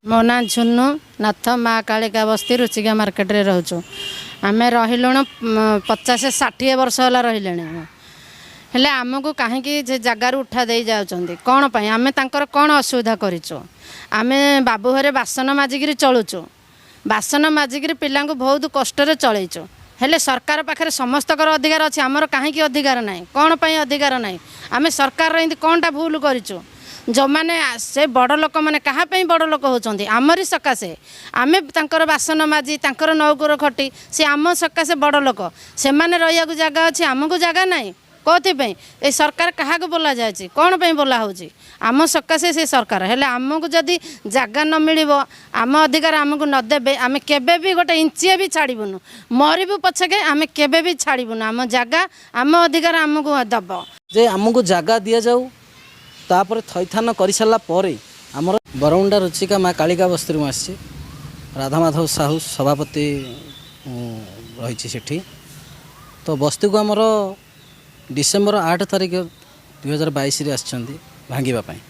ମୋ ନାଁ ଝୁନୁ ନାଥ, ମା କାଳିକା ବସ୍ତି ରୁଚିକା ମାର୍କେଟରେ ରହୁଛୁ। ଆମେ ରହିଲୁଣୁ 50-60 ବର୍ଷ ହେଲା ରହିଲେଣି। ହେଲେ ଆମକୁ କାହିଁକି ସେ ଜାଗାରୁ ଉଠା ଦେଇ ଯାଉଛନ୍ତି? କ'ଣ ପାଇଁ? ଆମେ ତାଙ୍କର କ'ଣ ଅସୁବିଧା କରିଛୁ? ଆମେ ବାବୁ ଘରେ ବାସନ ମାଜିକିରି ଚଳୁଛୁ, ବାସନ ମାଜିକିରି ପିଲାଙ୍କୁ ବହୁତ କଷ୍ଟରେ ଚଳେଇଛୁ। ହେଲେ ସରକାର ପାଖରେ ସମସ୍ତଙ୍କର ଅଧିକାର ଅଛି, ଆମର କାହିଁକି ଅଧିକାର ନାହିଁ? କ'ଣ ପାଇଁ ଅଧିକାର ନାହିଁ? ଆମେ ସରକାରର ଏମିତି କ'ଣଟା ଭୁଲ କରିଛୁ? ଯେଉଁମାନେ ସେ ବଡ଼ ଲୋକମାନେ କାହା ପାଇଁ ବଡ଼ ଲୋକ ହେଉଛନ୍ତି? ଆମରି ସକାଶେ। ଆମେ ତାଙ୍କର ବାସନ ମାଜି, ତାଙ୍କର ନୌକର ଖଟି, ସେ ଆମ ସକାଶେ ବଡ଼ ଲୋକ। ସେମାନେ ରହିବାକୁ ଜାଗା ଅଛି, ଆମକୁ ଜାଗା ନାହିଁ। କେଉଁଥିପାଇଁ ଏ ସରକାର କାହାକୁ ବୋଲା ଯାଉଛି? କ'ଣ ପାଇଁ ବୋଲା ହେଉଛି? ଆମ ସକାଶେ ସେ ସରକାର। ହେଲେ ଆମକୁ ଯଦି ଜାଗା ନ ମିଳିବ, ଆମ ଅଧିକାର ଆମକୁ ନ ଦେବେ, ଆମେ କେବେ ବି ଗୋଟେ ଇଞ୍ଚିଏ ବି ଛାଡ଼ିବୁନୁ। ମରିବୁ ପଛକେ ଆମେ କେବେ ବି ଛାଡ଼ିବୁନୁ। ଆମ ଜାଗା, ଆମ ଅଧିକାର ଆମକୁ ଦେବ। ଯେ ଆମକୁ ଜାଗା ଦିଆଯାଉ, ତାପରେ ଥଇଥାନ କରିସାରିଲା ପରେ ଆମର ବରମୁଣ୍ଡା ରୁଚିକା ମା କାଳିକା ବସ୍ତିରୁ ମୁଁ ଆସିଛି। ରାଧାମାଧବ ସାହୁ ସଭାପତି ରହିଛି ସେଠି। ତ ବସ୍ତିକୁ ଆମର ଡିସେମ୍ବର 8 ତାରିଖ 2022ରେ ଆସିଛନ୍ତି ଭାଙ୍ଗିବା ପାଇଁ।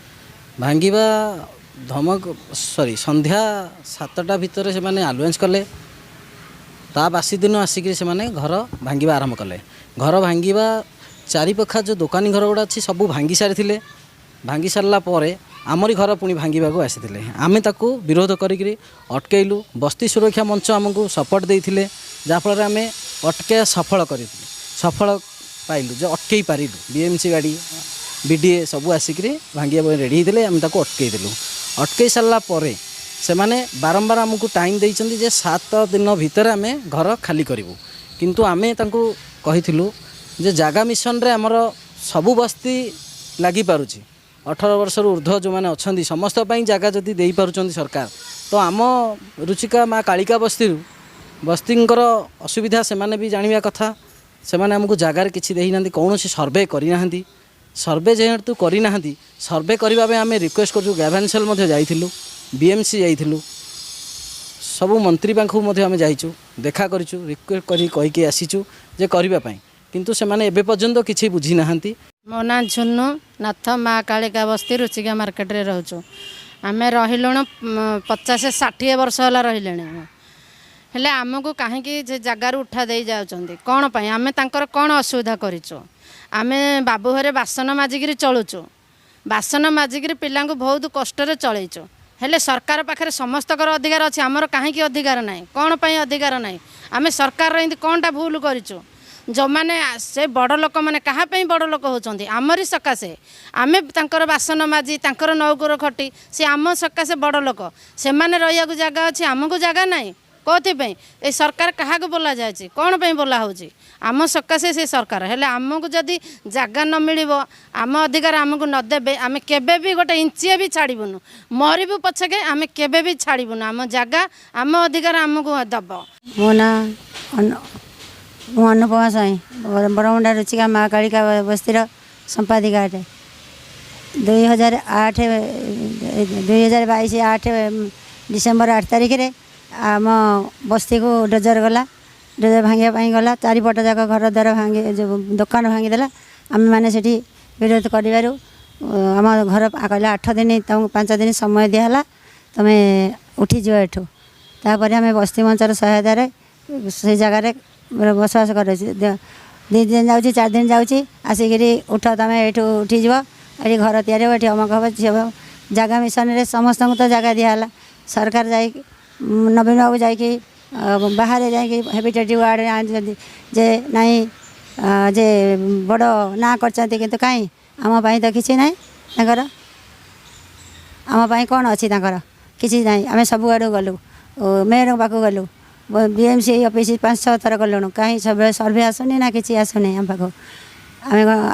ଭାଙ୍ଗିବା ଧମକ, ସରି, ସନ୍ଧ୍ୟା 7ଟା ଭିତରେ ସେମାନେ ଆଲୁଏନ୍ସ କଲେ। ତା ବାସି ଦିନ ଆସିକିରି ସେମାନେ ଘର ଭାଙ୍ଗିବା ଆରମ୍ଭ କଲେ। ଘର ଭାଙ୍ଗିବା ଚାରିପାଖା ଯେଉଁ ଦୋକାନୀ ଘର ଗୁଡ଼ା ଅଛି, ସବୁ ଭାଙ୍ଗି ସାରିଥିଲେ। ଭାଙ୍ଗି ସାରିଲା ପରେ ଆମରି ଘର ପୁଣି ଭାଙ୍ଗିବାକୁ ଆସିଥିଲେ। ଆମେ ତାକୁ ବିରୋଧ କରିକିରି ଅଟକେଇଲୁ। ବସ୍ତି ସୁରକ୍ଷା ମଞ୍ଚ ଆମକୁ ସପୋର୍ଟ ଦେଇଥିଲେ, ଯାହାଫଳରେ ଆମେ ଅଟକେଇବା ସଫଳ କରିଥିଲୁ, ସଫଳ ପାଇଲୁ ଯେ ଅଟକେଇ ପାରିଲୁ। ବିଏମ୍ସି ଗାଡ଼ି, ବିଡ଼ିଏ ସବୁ ଆସିକିରି ଭାଙ୍ଗିବା ପାଇଁ ରେଡ଼ି ହେଇଥିଲେ। ଆମେ ତାକୁ ଅଟକେଇ ଦେଲୁ। ଅଟକେଇ ସାରିଲା ପରେ ସେମାନେ ବାରମ୍ବାର ଆମକୁ ଟାଇମ୍ ଦେଇଛନ୍ତି ଯେ 7 ଦିନ ଭିତରେ ଆମେ ଘର ଖାଲି କରିବୁ। କିନ୍ତୁ ଆମେ ତାଙ୍କୁ କହିଥିଲୁ ଯେ ଜାଗା ମିଶନରେ ଆମର ସବୁ ବସ୍ତି ଲାଗିପାରୁଛି, 18 ବର୍ଷରୁ ଉର୍ଦ୍ଧ୍ୱ ଯେଉଁମାନେ ଅଛନ୍ତି ସମସ୍ତଙ୍କ ପାଇଁ ଜାଗା ଯଦି ଦେଇପାରୁଛନ୍ତି ସରକାର, ତ ଆମ ରୁଚିକା ମା କାଳିକା ବସ୍ତିରୁ ବସ୍ତିଙ୍କର ଅସୁବିଧା ସେମାନେ ବି ଜାଣିବା କଥା। ସେମାନେ ଆମକୁ ଜାଗାରେ କିଛି ଦେଇନାହାନ୍ତି, କୌଣସି ସର୍ଭେ କରିନାହାନ୍ତି। ସର୍ଭେ ଯେହେତୁ କରିନାହାନ୍ତି, ସର୍ଭେ କରିବା ପାଇଁ ଆମେ ରିକ୍ୱେଷ୍ଟ କରୁଛୁ। ଗ୍ରାଭାନ୍ସେଲ୍ ମଧ୍ୟ ଯାଇଥିଲୁ, ବିଏମ୍ସି ଯାଇଥିଲୁ, ସବୁ ମନ୍ତ୍ରୀ ପାଖକୁ ମଧ୍ୟ ଆମେ ଯାଇଛୁ, ଦେଖା କରିଛୁ, ରିକ୍ୱେଷ୍ଟ କରି କହିକି ଆସିଛୁ ଯେ କରିବା ପାଇଁ। କିନ୍ତୁ ସେମାନେ ଏବେ ପର୍ଯ୍ୟନ୍ତ କିଛି ବୁଝିନାହାନ୍ତି। ମୋ ନାଁ ଝୁନୁ ନାଥ, ମା କାଳିକା ବସ୍ତି ରୁଚିକା ମାର୍କେଟରେ ରହୁଛୁ। ଆମେ ରହିଲୁଣୁ 50-60 ବର୍ଷ ହେଲା ରହିଲେଣି। ହେଲେ ଆମକୁ କାହିଁକି ସେ ଜାଗାରୁ ଉଠା ଦେଇ ଯାଉଛନ୍ତି? କ'ଣ ପାଇଁ? ଆମେ ତାଙ୍କର କ'ଣ ଅସୁବିଧା କରିଛୁ? ଆମେ ବାବୁ ଘରେ ବାସନ ମାଜିକିରି ଚଳୁଛୁ, ବାସନ ମାଜିକିରି ପିଲାଙ୍କୁ ବହୁତ କଷ୍ଟରେ ଚଳେଇଛୁ। ହେଲେ ସରକାର ପାଖରେ ସମସ୍ତଙ୍କର ଅଧିକାର ଅଛି, ଆମର କାହିଁକି ଅଧିକାର ନାହିଁ? କ'ଣ ପାଇଁ ଅଧିକାର ନାହିଁ? ଆମେ ସରକାରର ଏମିତି କ'ଣଟା ଭୁଲ କରିଛୁ? ଯେଉଁମାନେ ସେ ବଡ଼ ଲୋକମାନେ କାହା ପାଇଁ ବଡ଼ ଲୋକ ହେଉଛନ୍ତି? ଆମରି ସକାଶେ। ଆମେ ତାଙ୍କର ବାସନ ମାଜି, ତାଙ୍କର ନୌକର ଖଟି, ସେ ଆମ ସକାଶେ ବଡ଼ ଲୋକ। ସେମାନେ ରହିବାକୁ ଜାଗା ଅଛି, ଆମକୁ ଜାଗା ନାହିଁ। କେଉଁଥିପାଇଁ ଏ ସରକାର କାହାକୁ ବୋଲା ଯାଉଛି? କ'ଣ ପାଇଁ ବୋଲା ହେଉଛି? ଆମ ସକାଶେ ସେ ସରକାର। ହେଲେ ଆମକୁ ଯଦି ଜାଗା ନ ମିଳିବ, ଆମ ଅଧିକାର ଆମକୁ ନ ଦେବେ, ଆମେ କେବେ ବି ଗୋଟେ ଇଞ୍ଚିଏ ବି ଛାଡ଼ିବୁନୁ। ମରିବୁ ପଛକେ ଆମେ କେବେ ବି ଛାଡ଼ିବୁନୁ। ଆମ ଜାଗା, ଆମ ଅଧିକାର ଆମକୁ ଦେବ। ମୋ ନାଁ ମୁଁ ଅନୁପମା ସ୍ୱାଇଁ, ବରମୁଣ୍ଡା ରୁଚିକା ମା କାଳିକା ବସ୍ତିର ସମ୍ପାଦିକା ଅଟେ। 2008, 2022 8 ଡିସେମ୍ବର 8 ତାରିଖରେ ଆମ ବସ୍ତିକୁ ଡୋଜର ଗଲା, ଡୋଜର ଭାଙ୍ଗିବା ପାଇଁ ଗଲା। ଚାରିପଟ ଯାକ ଘର ଦ୍ୱାର ଭାଙ୍ଗି, ଯେଉଁ ଦୋକାନ ଭାଙ୍ଗିଦେଲା। ଆମେମାନେ ସେଠି ବିରୋଧ କରିବାରୁ ଆମ ଘର କହିଲା 8 ଦିନ, ତୁମକୁ 5 ଦିନ ସମୟ ଦିଆହେଲା, ତୁମେ ଉଠିଯିବ ଏଠୁ। ତାପରେ ଆମେ ବସ୍ତି ମଞ୍ଚର ସହାୟତାରେ ସେ ଜାଗାରେ ବସବାସ କରୁଛୁ। 2 ଦିନ ଯାଉଛି, 4 ଦିନ ଯାଉଛି, ଆସିକିରି ଉଠ, ତୁମେ ଏଇଠୁ ଉଠିଯିବ, ଏଠି ଘର ତିଆରି ହେବ, ଏଠି ଅମକ ହେବ, ଝିଅ ହେବ। ଜାଗା ମିଶନରେ ସମସ୍ତଙ୍କୁ ତ ଜାଗା ଦିଆହେଲା। ସରକାର ଯାଇକି, ନବୀନ ବାବୁ ଯାଇକି ବାହାରେ ଯାଇକି ହେବିଟେଟିଭ୍ ୱାର୍ଡ଼ରେ ଆଣିଛନ୍ତି ଯେ ନାଇଁ, ଯେ ବଡ଼ ନାଁ କରିଛନ୍ତି, କିନ୍ତୁ କାହିଁ ଆମ ପାଇଁ ତ କିଛି ନାହିଁ ତାଙ୍କର। ଆମ ପାଇଁ କ'ଣ ଅଛି ତାଙ୍କର? କିଛି ନାହିଁ। ଆମେ ସବୁଆଡ଼ୁ ଗଲୁ, ମେୟରଙ୍କ ପାଖକୁ ଗଲୁ, ବିଏମ୍ସି ଅଫିସ୍ 5-6 ଥର ଗଲୁଣୁ, କାହିଁ ସବୁବେଳେ ସର୍ଭେ ଆସୁନି ନା କିଛି ଆସୁନି ଆମ ପାଖକୁ।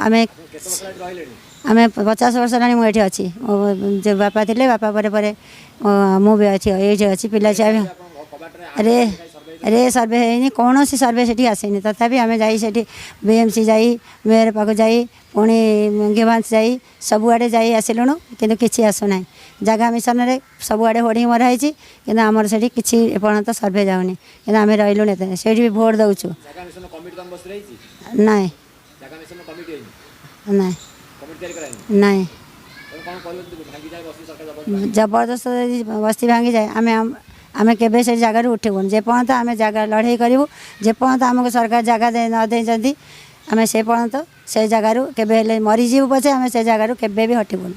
ଆମେ ଆମେ 50 ବର୍ଷ ହେଲାଣି ମୁଁ ଏଠି ଅଛି। ମୋ ଯେଉଁ ବାପା ଥିଲେ, ବାପା ପରେ ପରେ ମୁଁ ବି ଅଛି, ଏଇଠି ଅଛି। ପିଲା ଛୁଆ ରେ ରେ ସର୍ଭେ ହେଇନି, କୌଣସି ସର୍ଭେ ସେଠି ଆସିନି। ତଥାପି ଆମେ ଯାଇ ସେଠି ବିଏମ୍ସି ଯାଇ, ମେୟର ପାଖକୁ ଯାଇ, ପୁଣି ଗିଭାନ୍ସ ଯାଇ, ସବୁଆଡ଼େ ଯାଇ ଆସିଲୁଣୁ, କିନ୍ତୁ କିଛି ଆସୁନାହିଁ। ଜାଗା ମିଶନରେ ସବୁଆଡ଼େ ହୋର୍ଡ଼ିଂ ମରା ହେଇଛି, କିନ୍ତୁ ଆମର ସେଠି କିଛି ଏପର୍ଯ୍ୟନ୍ତ ସର୍ଭେ ଯାଉନି। କିନ୍ତୁ ଆମେ ରହିଲୁଣି ଏତେ, ସେଇଠି ବି ଭୋଟ ଦେଉଛୁ। ନାଇଁ, ନାଇଁ, ନାଇଁ। ଜବରଦସ୍ତ ଯଦି ବସ୍ତି ଭାଙ୍ଗିଯାଏ, ଆମେ ଆମେ କେବେ ସେ ଜାଗାରୁ ଉଠିବୁନି। ଯେପର୍ଯ୍ୟନ୍ତ ଆମେ ଜାଗା ଲଢ଼େଇ କରିବୁ, ଯେପର୍ଯ୍ୟନ୍ତ ଆମକୁ ସରକାର ଜାଗା ନ ଦେଇଛନ୍ତି, ଆମେ ସେ ପର୍ଯ୍ୟନ୍ତ ସେ ଜାଗାରୁ କେବେ ହେଲେ, ମରିଯିବୁ ପଛେ, ଆମେ ସେ ଜାଗାରୁ କେବେ ବି ହଟିବୁନି।